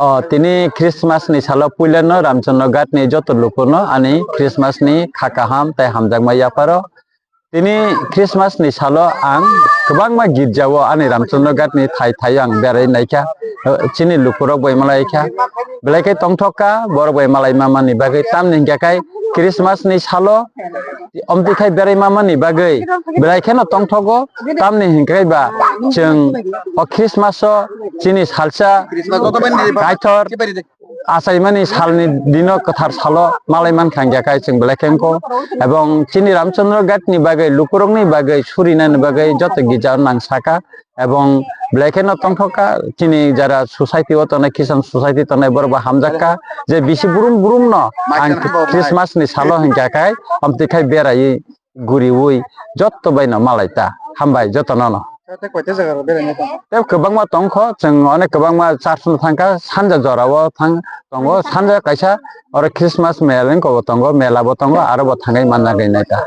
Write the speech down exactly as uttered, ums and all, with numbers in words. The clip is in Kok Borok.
O, tini Christmas ni salo puilano Ramchandra Ghat ni joto lukuno ani Christmas ni kha kaham tei hamjakma yapharo. Tini Christmas ni salo ang kwbangma girjao ani Ramchandra Ghat ni thai thai ang berai naikha, chini lukurok bai malai kha, belai khe tongthok kha, borok bai malai mama ni bagwi, tamni hingkha khai Christmas ni salo omtwi khai berai mama ni bagwi belai kheno tongthogo, tamni hingkha khai ba chwng o Christmas o chini salsa Kaitor achaimani salni dino kwthar salo malai mankha hingkha khai chwng belai khe wngkho. Ebong chini Ramchandra Ghat ni bagwi, lukurokni bagwi, surinani bagwi joto girjao nang sakha. Ebong belai kheno tongthok kha chini jara society o tongnai, Christian society tongnai, borok bo hamjak kha je bisi brum brum no ang Christmas ni salo hingkha khai omtwi khai beraiwi guriwi joto bai no malai ta. Hambai joto no no. Tei koita jaga rok berai nai tongo? Tei kwbangma tongkho, chwng onek kwbangma church no thangkha, sanja jora o thang tongo, sanja kaisa oro Christmas mela wngkha bo tongo, mela bo tongo, aro bo thangwi manjak nai ta.